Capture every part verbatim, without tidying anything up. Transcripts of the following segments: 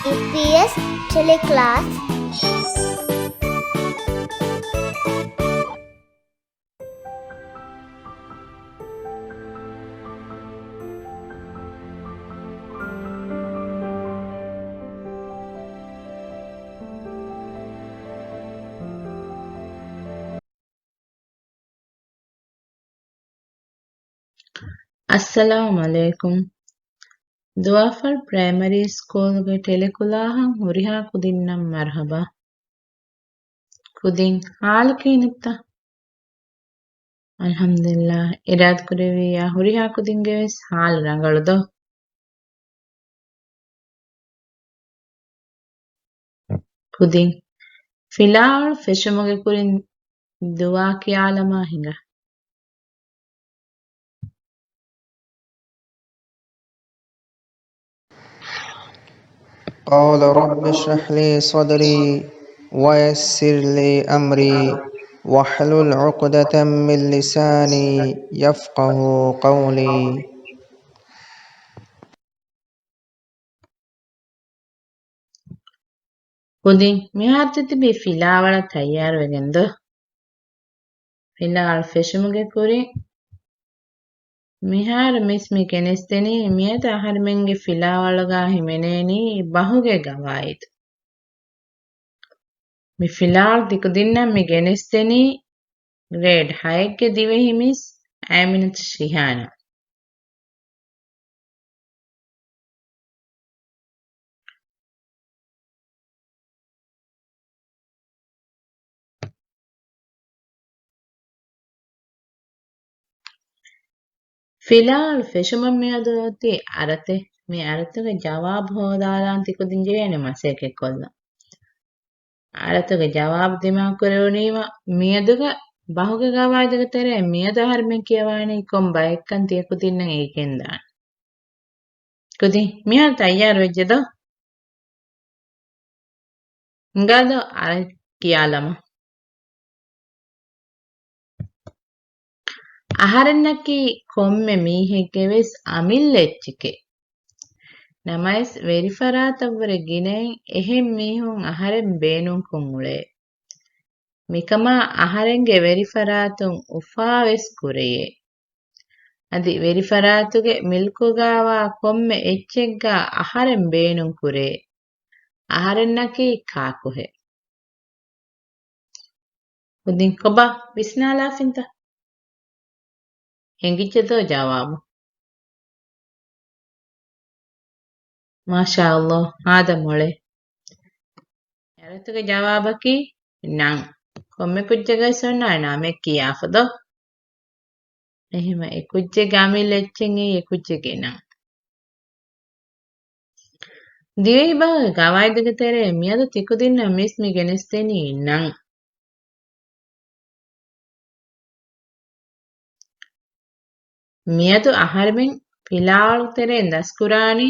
އީޕީއެސް ޓެލެކްލާސް. އައްސަލާމު ޢަލައިކުމް. ދުވާފަރު ޕްރައިމަރީ ސްކޫލްގެ ޓެލެކުލާހަށް ހުރިހާ ކުދިންނަށް މަރުޙަބާ. ކުދިން ޙާލު ކިހިނެއްތަ؟ އަލްޙަމްދުލިއްލާހް. އިރާދަކުރެއްވިއްޔާ ހުރިހާ ކުދިންގެ ވެސް ޙާލު ރަނގަޅު ދޯ؟ ކުދިން ފިލާވަޅު ފެށުމުގެ ކުރިން ދުޢާ ކިޔާލަމާ ހިނގާ. قال رب اشرح لي صدري ويسر لي أمري واحلل عقدة من لساني يفقهوا قولي. ކުދިން މިހާރު ތިތިބީ ފިލާވަޅަށް ތައްޔާރުވެގެން ދޯ؟ ފިލާވަޅު ފެށުމުގެ ކުރިން މިހާރު މިސް މި ގެނެސްދެނީ މިއަދު އަހަރެމެންގެ ފިލާވަޅުގަ ހިމެނޭނީ ބަހުގެ ގަވާއިދު. މި ފިލާވަޅު ތިކުދިންނަށް މި ގެނެސްދެނީ ގްރޭޑް ހައެއްގެ ދިވެހި މިސް އައިމިނަތު ޝިހާނާ. ފިލާވަޅު ފެށުމަށް މިއަދު އޮތީ އަރަތެއް. މި އަރަތުގެ ޖަވާބު ހޯދާލާން ތިކުދިން ޖެހޭނެ މަސައްކަތްކޮށްލަން. އަރަތުގެ ޖަވާބު ދިމާކުރެވުނީމަ މިއަދުގަ ބަހުގެ ގަވާއިދުގެ ތެރޭ މިއަދު އަހަރެމެން ކިޔަވާނީ ކޮން ބައެއްކަން ތިޔަކުދިންނަށް އެނގިގެންދާނެ. ކުދިން މިހާރު ތައްޔާރު ވެއްޖެ ދޯ؟ ހިނގާ ދޯ އަރަ ކިޔާލަމާ. އަހަރެންނަކީ ކޮންމެ މީހެއްގެ ވެސް އަމިއްލަ އެއްޗެކޭ. ނަމަވެސް ވެރިފަރާތަށްވުރެ ގިނައިން އެހެން މީހުން އަހަރެން ބޭނުންކޮށް އުޅޭ. މިކަމާ އަހަރެންގެ ވެރިފަރާތުން އުފާވެސް ކުރެޔޭ. އަދި ވެރިފަރާތުގެ މިލްކުގަވާ ކޮންމެ އެއްޗެއްގަ އަހަރެން ބޭނުންކުރޭ. އަހަރެންނަކީ ކާކުހޭ؟ ކުދިން ކޮބާ ވިސްނާލާފިންތަ؟ އެނގިއްޖެ ދޯ ޖަވާބު؟ މާޝާﷲ، ހާދަ މޮޅޭ. އަރަތުގެ ޖަވާބަކީ ނަން. ކޮންމެ ކުއްޖެއްގައި ސޮންނާ ނަމެއް ކިޔާފަ ދޯ؟ އެހެމަ އެ ކުއްޖެއްގެ އަމިއްލަ އެއްޗެއް އެ ކުއްޖެއްގެ ނަން. ދިވެހިބަހުގެ ގަވާއިދުގެ ތެރޭ މިއަދު ތިކުދިންނަށް މިސް މި ގެނެސްދެނީ ނަން. މިއަދު އަހަރެމެން ފިލާވަޅު ތެރެއިން ދަސްކުރާނީ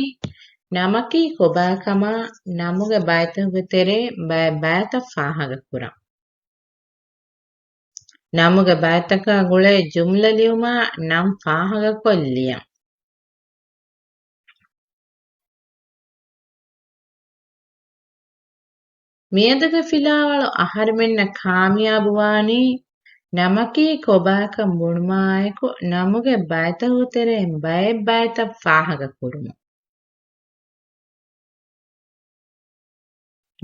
ނަމަކީ ކޮބާކަމާ، ނަމުގެ ބައިތަކުގެ ތެރޭ ބައެއް ބައިތައް ފާހަގަކުރަން. ނަމުގެ ބައިތަކާ ގުޅޭ ޖުމްލަ ލިޔުމާ ނަން ފާހަގަކޮށް ލިޔަން. މިއަދުގެ ފިލާވަޅު އަހަރެމެންނަށް ކާމިޔާބުވާނީ ނަމަކީ ކޮބާކަން ބުނުމާއެކު، ނަމުގެ ބައިތަކުގެ ތެރެއިން ބައެއް ބައިތައް ފާހަގަކުރުމުން.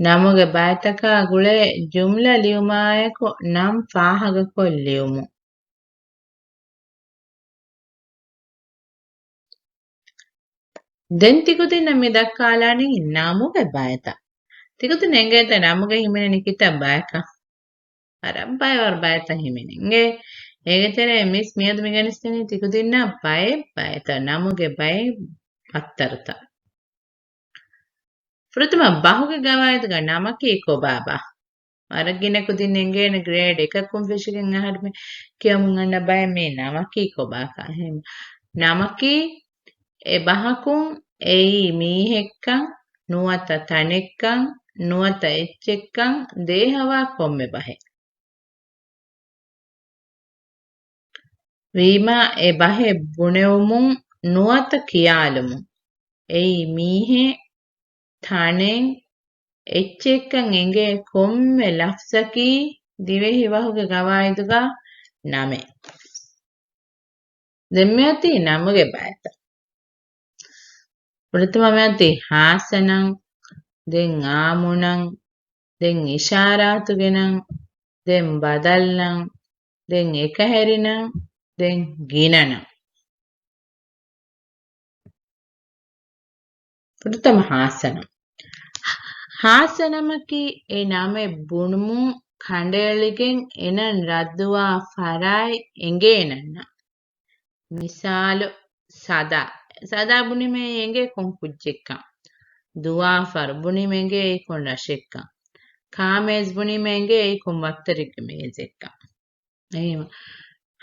ނަމުގެ ބައިތަކާ ގުޅޭ ޖުމްލަ ލިޔުމާއެކު، ނަން ފާހަގަކޮށް ލިޔުމުން. ދެން ތިކުދިންނަށް މި ދައްކާލާނީ ނަމުގެ ބައިތައް. ތިކުދިން އެނގޭތަ ނަމުގަ ހިމެނެނީ ކިތައް ބަޔަކަށް؟ ވަރަށް ބައިވަރު ބައިތައް ހިމެނެން. އެ، އޭގެ ތެރޭ މިސް މިއަދު މި ގެނެސްދެނީ ތިކުދިންނަށް ބައެއް ބައިތައް، ނަމުގެ ބައެއް ފައްތަރުތައް. ފުރަތަމަ ބަހުގެ ގަވާއިދުގަ ނަމަކީ ކޮބާބާ؟ ވަރަށް ގިނަ ކުދިން އެނގޭނެ ގްރޭޑް އެކަކުން ފެށިގެން އަހަރުމެން ކިޔަމުން އަންނަ ބައެއް މީ ނަމަކީ ކޮބާކަށް. އެހެން ނަމަކީ އެ ބަހަކުން އެއީ މީހެއްކަން، ނުވަތަ ތަނެއްކަން، ނުވަތަ އެއްޗެއްކަން ދޭހަވާ ކޮންމެ ބަހެއް. ވީމާ އެ ބަހެއް ބުނެވުމުން ނުވަތަ ކިޔާލުމުން އެއީ މީހެއް، ތަނެއް، އެއްޗެއްކަން އެނގޭ ކޮންމެ ލަފްޒަކީ ދިވެހި ބަހުގެ ގަވާއިދުގަ ނަމެއް. ދެން މިއޮތީ ނަމުގެ ބައިތައް. ފުރަތަމަ މިއޮތީ ހާއްސަ ނަން، ދެން އާއްމު ނަން، ދެން އިޝާރާތުގެ ނަން، ދެން ބަދަލު ނަން، ދެން އެކަހެރި ނަން، ދެން ގިނަ ނަން. ފުރަތަމަ ހާއްސަ ނަން. ހާއްސަ ނަމަކީ އެ ނަމެއް ބުނުމުން ކަނޑައެޅިގެން އެ ނަން ރައްދުވާ ފަރާތް އެނގޭ ނަންނަށް. މިސާލު، ސަދާ. ސަދާ ބުނީމަ އެނގޭ ކޮން ކުއްޖެއްކަން. ދުވާފަރު ބުނީމަ އެނގޭ އެއީ ކޮން ރަށެއްކަން. ކާމޭޒް ބުނީމަ އެނގޭ އެއީ ކޮން ވައްތަރެއްގެ މޭޒެއްކަން. އެހެންވީމަ،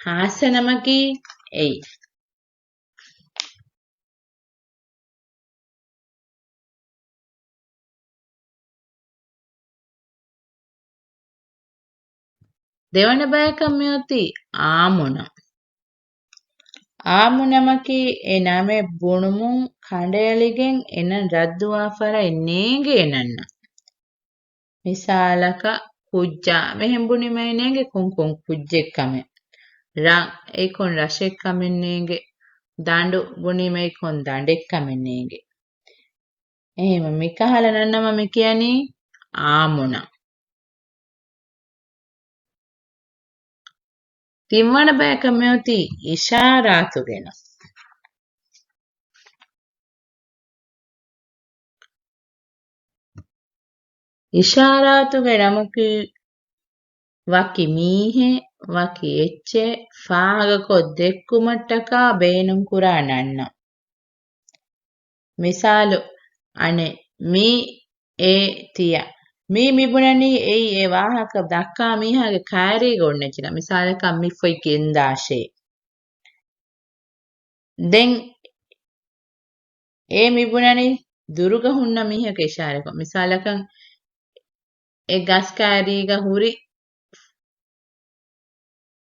ހާއްސަ ނަމަކީ އެއީ. ދެވަނަ ބަޔަކަށް މިއޮތީ އާއްމު ނަން. އާއްމު ނަމަކީ އެ ނަމެއް ބުނުމުން ކަނޑައެޅިގެން އެ ނަން ރައްދުވާ ފަރާތް ނޭނގޭ ނަންނަށް. މިސާލަކަށް، ކުއްޖާ މިހެން ބުނީމައި ނޭނގެ ކޮން ކޮން ކުއްޖެއްކަމެއް. ރަށް އެއީ ކޮން ރަށެއްކަމެއް ނޭނގެ. ދަނޑު ބުނީމައި ކޮން ދަނޑެއްކަމެއް ނޭނގެ. އެހެންވީމަ، މިކަހަލަ ނަންނަމަ މި ކިޔަނީ އާއްމު ނަން. ތިންވަނަ ބަޔަކަށް މިއޮތީ އިޝާރާތުގެ ނަން. އިޝާރާތުގެ ނަމަކީ ވަކި މީހެއް، ވަކި އެއްޗެއް ފާހަގަކޮށް ދެއްކުމަށްޓަކާ ބޭނުންކުރާ ނަންނަން. މިސާލު، އަނެއް، މީ، އޭ، ތިޔަ. މީ މިބުނަނީ އެއީ އެ ވާހަކަ ދައްކާ މީހާގެ ކައިރީގަ އޮންނަ އެއްޗެއް. މިސާލަކަށް، މި ފޮތް ގެންދާށޭ. ދެން އޭ މިބުނަނީ ދުރުގަ ހުންނަ މީހަކަށް އިޝާރަކޮށް. މިސާލަކަށް، އެ ގަސް ކައިރީގަ ހުރި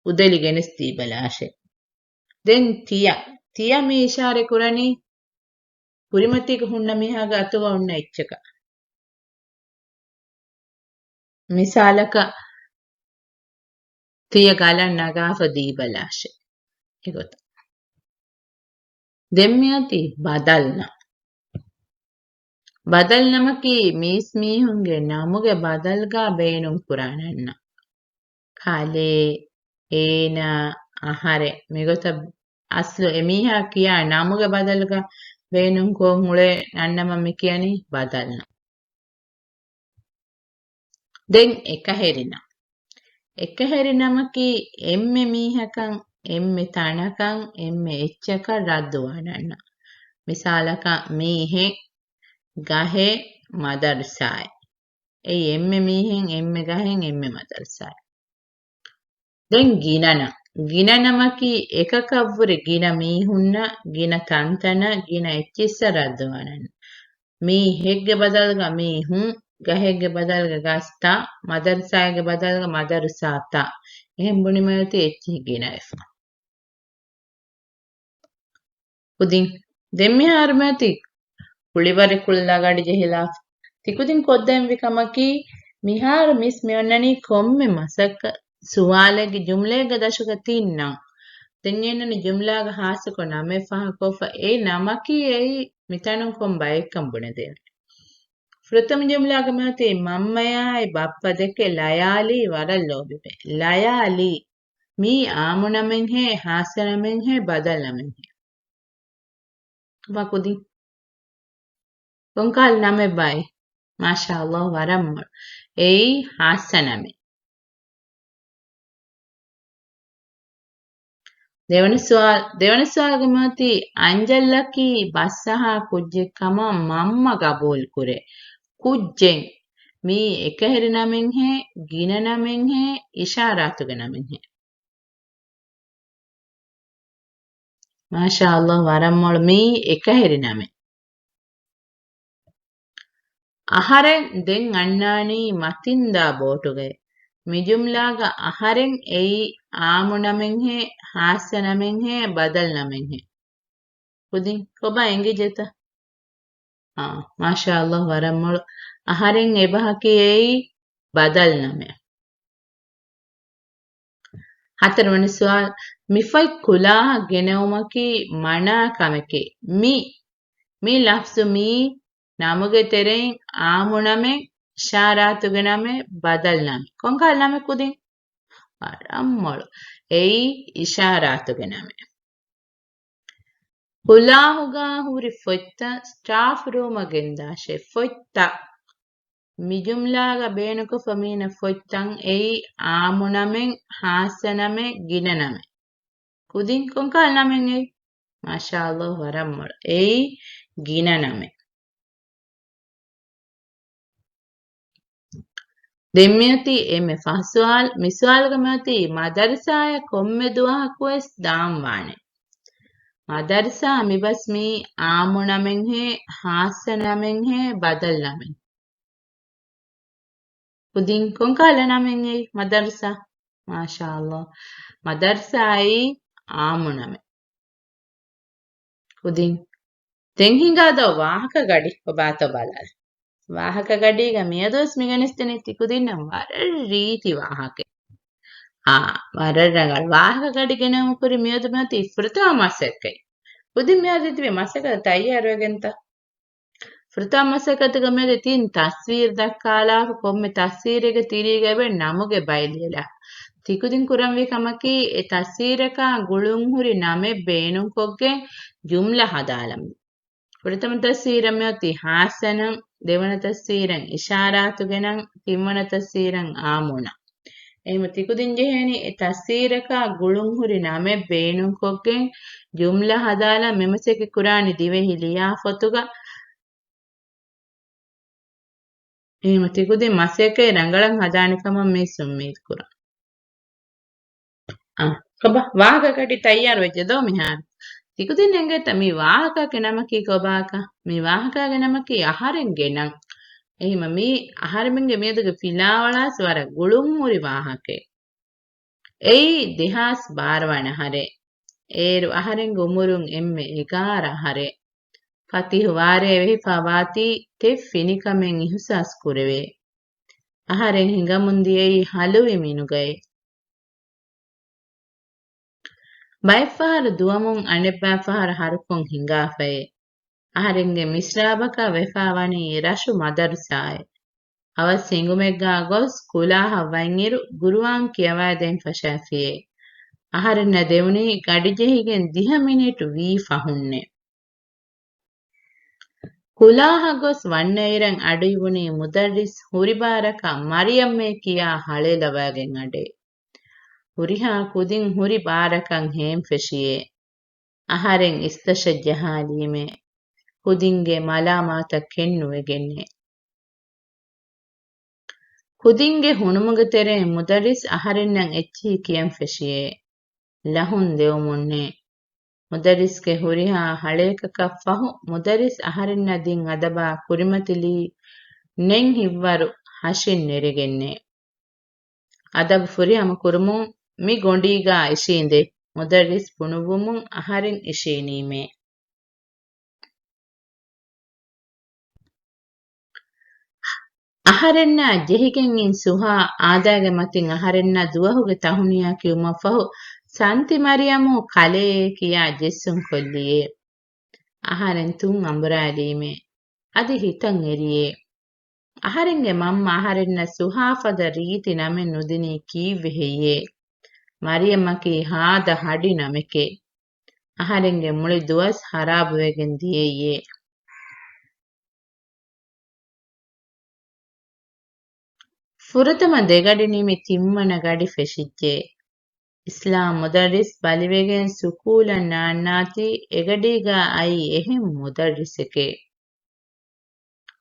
އުދެލި ގެނެސް ދީބަލާށޭ. ދެން ތިޔަ. ތިޔަ މި އިޝާރަ ކުރަނީ ކުރިމަތީގަ ހުންނަ މީހާގެ އަތުގަ އޮންނަ އެއްޗަކަށް. މިސާލަކަށް، ތިޔަ ގަލަށް ނަގާފަ ދީބަލާށޭ. އެގޮތަށް. ދެން މިއޮތީ ބަދަލު ނަން. ބަދަލު ނަމަކީ މީސްމީހުންގެ ނަމުގެ ބަދަލުގަ ބޭނުންކުރާ ނަންނަން. ކަލޭ، އޭނާ، އަހަރެން. މިގޮތަށް އަސްލު އެމީހާ ކިޔާ ނަމުގެ ބަދަލުގަ ބޭނުންކޮށް އުޅޭ ނަންނަމަ މި ކިޔަނީ ބަދަލު ނަން. ދެން އެކަހެރި ނަން. އެކަހެރި ނަމަކީ އެންމެ މީހަކަށް، އެންމެ ތަނަކަށް، އެންމެ އެއްޗަކަށް ރައްދުވާ ނަންނަން. މިސާލަކަށް، މީހެއް، ގަހެއް، މަދަރުސާއެއް. އެއީ އެންމެ މީހެއް، އެންމެ ގަހެއް، އެންމެ މަދަރުސާއެއް. ދެން ގިނަ ނަން. ގިނަ ނަމަކީ އެކަކަށްވުރެ ގިނަ މީހުންނަށް، ގިނަ ތަންތަނަށް، ގިނަ އެއްޗިއްސަށް ރައްދުވާ ނަން. މީހެއްގެ ބަދަލުގަ މީހުން، ގަހެއްގެ ބަދަލުގަ ގަސްތައް، މަދަރުސާއެއްގެ ބަދަލުގަ މަދަރުސާތައް. އެހެން ބުނީމަ އޮތީ އެއްޗިހި ގިނަވެފަ. ކުދިން ދެން މިހާރު މިއޮތީ ކުޅިވަރެއް ކުޅަލާ ގަޑި ޖެހިލާފަ. ތިކުދިން ކޮށްދޭންވީ ކަމަކީ، މިހާރު މިސް މި އޮންނަނީ ކޮންމެ މަސައްކަތް ސުވާލެއްގެ ޖުމްލައެއްގެ ދަށުގަ ތިން ނަން. ދެން އެންނަނީ ޖުމްލާގަ ހާއްސަކޮށް ނަމެއް ފާހަގަކޮށްފަ. އެ ނަމަކީ އެއީ މިތަނުން ކޮން ބައެއްކަން ބުނެދޭނެ. ފުރަތަމަ ޖުމްލާގަ މިއޮތީ މަންމަޔާއި ބައްޕަ ދެކެ ލަޔާލީ ވަރަށް ލޯބިވޭ. ލަޔާލީ. މީ އާއްމު ނަމެއްހޭ، ހާއްސަ ނަމެއްހޭ، ބަދަލު ނަމެއްހޭ. ކޮބާ ކުދިން؟ ކޮންކަހަލަ ނަމެއްބާ އެއީ؟ މާޝާﷲ، ވަރަށް މޮޅު. އެއީ ހާއްސަ ނަމެއް. ދެވަނަ ސުވާލު، ދެވަނަ ސުވާލުގަ މިއޮތީ އަންޖަލްއަކީ ބަސްއަހާ ކުއްޖެއް ކަމަށް މަންމަ ގަބޫލުކުރޭ. ކުއްޖެއް. މީ އެކަހެރި ނަމެއްހޭ، ގިނަ ނަމެއްހޭ، އިޝާރާތުގެ ނަމެއްހޭ. މާޝާﷲ، ވަރަށް މޮޅު. މީ އެކަހެރި ނަމެއް. އަހަރެން ދެން އަންނާނީ މަތިންދާ ބޯޓުގައި. މި ޖުމްލާގަ އަހަރެން އެއީ އާއްމު ނަމެއްހޭ، ހާއްސަ ނަމެއްހޭ، ބަދަލު ނަމެއްހޭ. ކުދިން ކޮބާ އެނގިއްޖެތަ؟ އާ، މާޝާﷲ، ވަރަށް މޮޅު. އަހަރެން އެބަހަކީ އެއީ ބަދަލު ނަމެއް. ހަތަރުވަނަ ސުވާލު، މިފޮތް ކުލާހަށް ގެނައުމަކީ މަނާ ކަމެކޭ. މި، މި ލަފްޒު މީ ނަމުގެ ތެރެއިން އާއްމު ނަމެއް، އިޝާރާތުގެ ނަމެއް، ބަދަލު ނަމެއް. ކޮންކަހަލަ ނަމެއް ކުދިން؟ ވަރަށް މޮޅު. އެއީ އިޝާރާތުގެ ނަމެއް. ކުލާހުގަ ހުރި ފޮތްތައް ސްޓާފް ރޫމަށް ގެންދާށޭ. ފޮތްތައް. މި ޖުމްލާގަ ބޭނުންކޮށްފަ މީނަ ފޮތްތައް އެއީ އާއްމު ނަމެއް، ހާއްސަ ނަމެއް، ގިނަ ނަމެއް. ކުދިން ކޮންކަހަލަ ނަމެއް އެއީ؟ މާޝާﷲ، ވަރަށް މޮޅު. އެއީ ގިނަ ނަމެއް. ދެން މިއޮތީ އެންމެ ފަހު ސުވާލު. މި ސުވާލުގަ މިއޮތީ މަދަރުސާއަށް ކޮންމެ ދުވަހަކުވެސް ދާން ވާނެ. މަދަރުސާ މިބަސް މީ އާއްމު ނަމެއްހޭ، ހާއްސަ ނަމެއްހޭ، ބަދަލު ނަމެއް. ކުދިން ކޮންކަހަލަ ނަމެއް އެއީ؟ މަދަރުސާ. މާޝާﷲ. މަދަރުސާއީ އާއްމު ނަމެއް. ކުދިން. ދެން ހިނގާ ދޯ ވާހަކަ ގަޑި އޮބާތޯ ބަލާލަ. ވާހަކަ ގަޑީގަ މިއަދުވެސް މި ގަނެސްދެނީ ތިކުދިންނަށް ވަރަށް ރީތި ވާހަކައެއް. އާ، ވަރަށް ރަނގަޅު. ވާހަކަ ގަޑި ގެނައުމަކުރި މިއަދު މިއޮތީ ފުރަތަމަ މަސައްކަތް. ކުދިން މިއަދު ތިބި މަސައްކަތަށް ތައްޔާރުވެގެންތަ؟ ފުރަތަމަ މަސައްކަތުގަ މިއަދު ތިން ތަސްވީރު ދައްކާލާފަ ކޮންމެ ތަސްވީރެއްގެ ތިރީގަ އެބަ ނަމުގެ ބައި ލިޔެލާ. ތިކުދިން ކުރަންވީ ކަމަކީ އެ ތަސްވީރަކާ ގުޅުންހުރި ނަމެއް ބޭނުންކޮށްގެން ޖުމްލަ ހަދާލަމުން. ފުރަތަމަ ތަސްވީރަށް މިއޮތީ ހާއްސަ ނަން، ދެވަނަ ތަސްވީރަށް އިޝާރާތުގެ ނަން، ތިންވަނަ ތަސްވީރަށް އާއްމު ނަން. އެހެންވީމަ ތިކުދިން ޖެހޭނީ އެ ތަސްވީރަކާ ގުޅުންހުރި ނަމެއް ބޭނުންކޮށްގެން ޖުމްލަ ހަދާލަން. މި މަސައްކަތް ކުރާނީ ދިވެހި ލިޔާ ފޮތުގަ. އެހެންވީމަ ތިކުދިން މަސައްކަތް ރަނގަޅަށް ހަދާނެ ކަމަށް މިސް އުއްމީދު ކުރަން. އަ، ކޮބާ؟ ވާހަކަ ގަޑި ތައްޔާރު ވެއްޖެ ދޯ މިހާރު؟ ތިކުދިން އެނގޭތަ މި ވާހަކައިގެ ނަމަކީ ކޮބާކަ؟ މި ވާހަކައިގެ ނަމަކީ އަހަރެންގެ ނަން. އެހެންވީމަ މީ އަހަރެމެންގެ މިއަދުގެ ފިލާވަޅާސް ވަރަށް ގުޅުންހުރި ވާހަކައެއް. އެއީ ދެހާސް ބާރަ ވަނަ އަހަރެއް. އޭރު އަހަރެންގެ އުމުރުން އެންމެ އެގާރަ އަހަރެއް. ފަތިހު ވާރޭ ވެހިފަ ވާތީ ތެއް ފިނިކަމެއް އިހުސާސް ކުރެވޭ. އަހަރެން ހިނގަމުން ދިޔައީ ހަލުވި މިނުގައޭ. ބައެއްފަހަރު ދުވަމުން އަނެއްބައިފަހަރު ހަރުކޮށް ހިނގާފައޭ. އަހަރެންގެ މިސްރާބަކަށް ވެފާވަނީ ރަށު މަދަރުސާއެއް. އަވަސް ހިނގުމެއްގާ ގޮސް ކުލާހަށް ވަންއިރު ގުރުއާން ކިޔަވައިދޭން ފަށާފިއޭ. އަހަރެންނަށް ދެވުނީ ގަޑިޖެހިގެން ދިހަ މިނިޓު ވީ ފަހުންނޭ. ކުލާހަށް ގޮސް ވަންނައިރަށް އަޑުއިވުނީ މުދައްރިސް ހުރި ބާރަކަށް މަރިޔަމްއޭ ކިޔާ ހަޅޭލަވައިގެން އަޑޭ. ހުރިހާ ކުދިން ހުރި ބާރަކަށް ހޭންފެށިއޭ. އަހަރެން އިސްތަށަށް ޖަހާލީމޭ. ކުދިންގެ މަލާމާތަށް ކެތްނުވެގެންނޭ. ކުދިންގެ ހުނުމުގެ ތެރެއިން މުދައްރިސް އަހަރެންނަށް އެއްޗިހި ކިޔަން ފެށިއޭ. ލަހުން ދެވުމުންނޭ. މުދައްރިސްގެ ހުރިހާ ހަޅޭކަކަށް ފަހު، މުދައްރިސް އަހަރެންނަށް ދިން އަދަބާ ކުރިމަތިލީ ނެތް ހިތްވަރު ހަށިން ނެރެގެންނޭ. އަދަބު ފުރިހަމަ ކުރުމުން މި ގޮނޑީގާ އިށީނދޭ. މުދައްރިސް ބުނުއްވުމުން އަހަރެން އިށީނީމޭ. އަހަރެންނާ ޖެހިގެން އިން ސުހާ އާދައިގެ މަތިން އަހަރެންނަށް ދުވަހުގެ ތަހުނިޔާ ކިޔުމަށްފަހު، ސަންތި މަރިޔަމު ކަލެއޭ ކިޔާ ޖެއްސުން ކޮށްލިއޭ. އަހަރެން ތުން އަނބުރާލީމޭ. އަދި ހިތަށް އެރިއޭ. އަހަރެންގެ މަންމަ އަހަރެންނަށް ސުހާ ފަދަ ރީތި ނަމެއް ނުދިނީ ކީއްވެ ހެއްޔޭ؟ މަރިޔަމަކީ ހާދަ ހަޑި ނަމެކޭ. އަހަރެންގެ މުޅި ދުވަސް ހަރާބުވެގެން ދިޔައީއޭ. ފުރަތަމަ ދެގަޑި ނިމި ތިންވަނަ ގަޑި ފެށިއްޖެ. އިސްލާމް މުދައްރިސް ބަލިވެގެން ސުކޫލަށް ނާންނާތީ އެގަޑީގާ އައީ އެހެން މުދައްރިސެކޭ.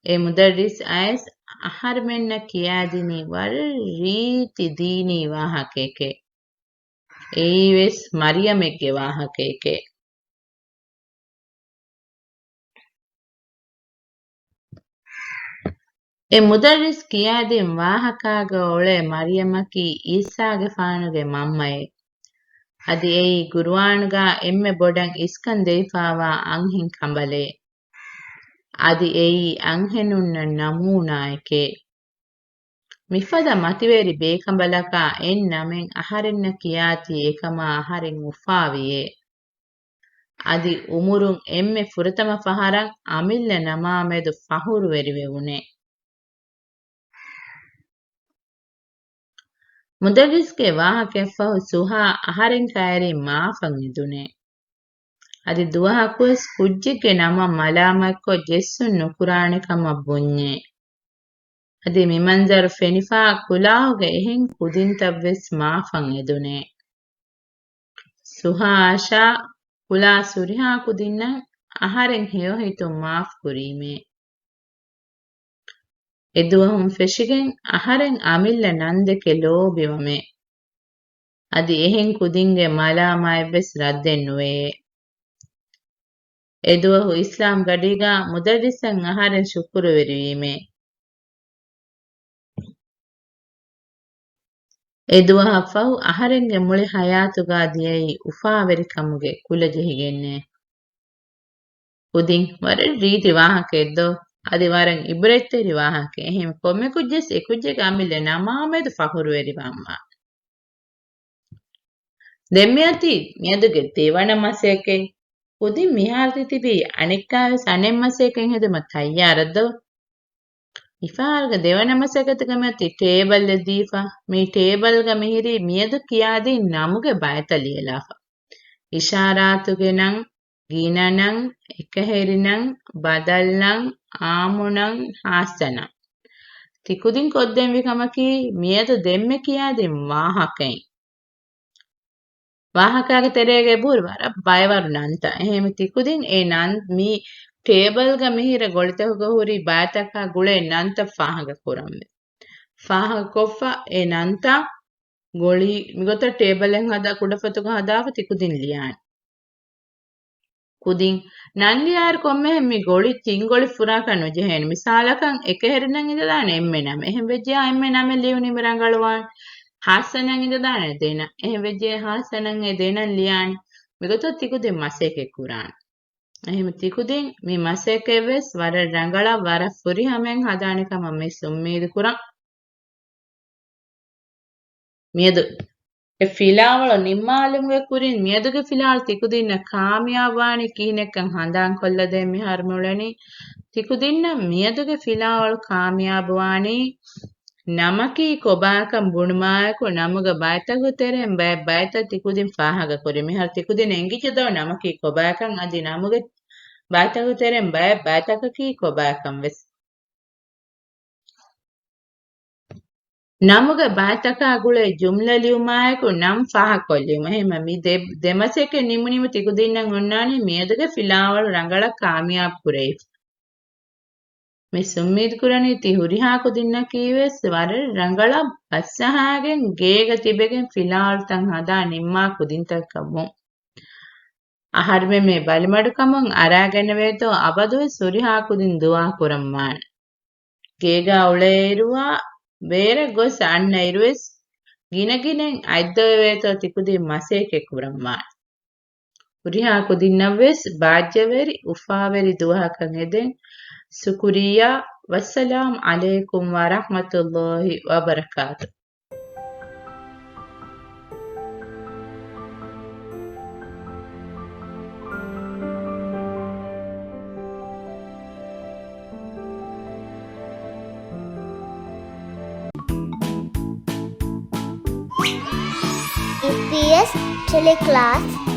އެ މުދައްރިސް އައިސް އަހަރެމެންނަށް ކިޔާދިނީ ވަރަށް ރީތި ދީނީ ވާހަކައެކޭ. އެއީވެސް މަރިޔަމެއްގެ ވާހަކައެކޭ. އެ މުދައްރިސް ކިޔާދިން ވާހަކާގަ އުޅޭ މަރިޔަމަކީ އީސާގެފާނުގެ މަންމައޭ. އަދި އެއީ ގުރުއާނުގާ އެންމެ ބޮޑަށް އިސްކަން ދެވިފާވާ އަންހެން ކަނބަލެއް. އަދި އެއީ އަންހެނުންނަށް ނަމޫނާއެކޭ. މިފަދަ މަތިވެރި ބޭކަނބަލަކާ އެއް ނަމެއް އަހަރެންނަށް ކިޔާތީ އެކަމާ އަހަރެން އުފާވިއޭ. އަދި އުމުރުން އެންމެ ފުރަތަމަ ފަހަރަށް އަމިއްލަ ނަމާމެދު ފަހުރުވެރިވެވުނޭ. މުދައްރިސްގެ ވާހަކައަށްފަހު ސުހާ އަހަރެން ކައިރިން މާފަށް އެދުނޭ. އަދި ދުވަހަކުވެސް ކުއްޖެއްގެ ނަމަށް މަލާމާތްކޮށް ޖެއްސުން ނުކުރާނެ ކަމަށް ބުންޏޭ. އަދި މި މަންޒަރު ފެނިފާ ކުލާހުގެ އެހެން ކުދިންތައްވެސް މާފަށް އެދުނޭ. ސުހާ އަށާ ކުލާ ސުރިހާ ކުދިންނަށް އަހަރެން ހެޔޮހިތުން މާފް ކުރީމޭ. އެދުވަހުން ފެށިގެން އަހަރެން އަމިއްލަ ނަންދެކެ ލޯބިވަމޭ. އަދި އެހެން ކުދިންގެ މަލާމާތްވެސް ރައްދެއް ނުވެޔޭ. އެދުވަހު އިސްލާމް ގަޑީގަ މުދައްރިސަށް އަހަރެން ޝުކުރުވެރިވީމޭ. އެދުވަހަށްފަހު އަހަރެންގެ މުޅި ހަޔާތުގަ ދިޔައީ އުފާވެރިކަމުގެ ކުލަ ޖެހިގެންނޭ. ކުދިން ވަރަށް ރީތި ވާހަކައެއް ދޯ؟ އަދި ވަރަށް އިބްރަތްތެރި ވާހަކައެއް. އެހެން ކޮންމެ ކުއްޖެސް އެ ކުއްޖެއްގެ އަމިއްލަ ނަމާމެދު ފަހުރުވެރިވާންވާނެ. ދެން މިއޮތީ މިއަދުގެ ދެވަނަ މަސައްކަތް. ކުދިން މިހާރު ތި ތިބީ އަނެއްކާވެސް އަނެއް މަސައްކަތް ހެދުމަށް ތައްޔާރަށް ދޯ؟ މިފަހަރުގެ ދެވަނަ މަސައްކަތުގަ މިއޮތީ ޓޭބަލްއެއް ދީފަ. މި ޓޭބަލްގަ މިހިރީ މިއަދު ކިޔާދިން ނަމުގެ ބައިތައް ލިޔެލާފަ. އިޝާރާތުގެ ނަން، ގިނަ ނަން، އެކަހެރި ނަން، ބަދަލް ނަން، އާއްމު ނަން، ހާއްސަ ނަން. ތިކުދިން ކޮށްދެންވި ކަމަކީ، މިއަދު ދެންމެ ކިޔާދިން ވާހަކައިން. ވާހަކާގެ ތެރޭގަ އެބަހުރި ވަރަށް ބައިވަރު ނަންތައް. އެހެންވެ ތިކުދިން އެ ނަން މި ޓޭބަލްގަ މިހިރަ ގޮޅިތަކުގަ ހުރި ބައިތަކާ ގުޅޭ ނަންތައް ފާހަގަ ކުރަންވެ. ފާހަގަކޮށްފަ އެ ނަންތައް ގޮޅި މިގޮތަށް ޓޭބަލެއް ހަދާ ކުޑަފޮތުގަ ހަދާފަ ތިކުދިން ލިޔާނެ. ކުދިން ނަން ލިޔާއިރު ކޮންމެހެން މި ގޮޅި ތިން ގޮޅި ފުރާކަށް ނުޖެހޭނެ. މިސާލަކަށް އެކަހެރި ނަން އިނދެދާނެ އެންމެ ނަމެއް. އެހެން ވެއްޖެޔާ އެންމެ ނަމެއް ލިޔުނީމަ ރަނގަޅުވާނެ. ހާއްސަ ނަން އިނދެދާނެ ދެ ނަން. އެހެން ވެއްޖެޔާ ހާއްސަ ނަން އެ ދެ ނަން ލިޔާނެ. މިގޮތަށް ތިކުދިން މަސައްކަތް ކުރާނެ. އެހެން ތިކުދިން މި މަސައްކަތްވެސް ވަރަށް ރަނގަޅަށް ވަރަށް ފުރިހަމައިން ހަދާނެ ކަމަށް މިސް އުއްމީދު ކުރަން. މިއަދު އެ ފިލާވަޅު ނިންމާލުމުގެ ކުރިން މިއަދުގެ ފިލާވަޅު ތިކުދިންނަށް ކާމިޔާބުވާނީ ކިހިނެއްކަން ހަނދާންކޮށްލަދޭން މިހާރު މިއުޅެނީ. ތިކުދިންނަށް މިއަދުގެ ފިލާވަޅު ކާމިޔާބުވާނީ ނަމަކީ ކޮބާކަން ބުނުމާއެކު، ނަމުގެ ބައިތަކުގެ ތެރެއިން ބައެއް ބައިތައް ތިކުދިން ފާހަގަކުރި. މިހާރު ތިކުދިން އެނގިއްޖެ ދޯ ނަމަކީ ކޮބާކަން، އަދި ނަމުގެ ބައިތަކުގެ ތެރެއިން ބައެއް ބައިތަކަކީ ކޮބާކަން ވެސް. ނަމުގެ ބައިތަކާ ގުޅޭ ޖުމްލަ ލިޔުމާއެކު ނަން ފާހަގަކޮށްލީމަ. އެހެންމަ މި ދެ، ދެ މަސައްކަތް ނިމުނީމަ ތިކުދިންނަށް އޮންނާނީ މިއަދުގެ ފިލާވަޅު ރަނގަޅަށް ކާމިޔާބު ކުރެވިފަ. މިސް އުއްމީދު ކުރަނީ ތި ހުރިހާ ކުދިންނަކީވެސް ވަރަށް ރަނގަޅަށް ބަސްއަހާގެން ގޭގަ ތިބެގެން ފިލާވަޅުތައް ހަދާ ނިންމާ ކުދިންތަކަކަށް ވުން. އަހަރުމެން މި ބަލިމަޑުކަމުން އަރާގަނެވޭތޯ އަބަދުވެސް ހުރިހާ ކުދިން ދުޢާ ކުރަންވާނެ. ގޭގާ އުޅޭއިރުވާ ބޭރަށް ގޮސް އަންނައިރުވެސް ގިނަގިނައިން އަތްދޮވެވޭތޯ ތިކުދިން މަސައްކަތް ކުރަންވާނެ. ހުރިހާ ކުދިންނަށްވެސް ބާއްޖަވެރި، އުފާވެރި ދުވަހަކަށް އެދެން ޝުކުރިއްޔާ. ވައްސަލާމް ޢަލައިކުމް ވަރަޙްމަތުﷲި ވަބަރަކާތު. އީޕީއެސް ޓެލެކްލާސް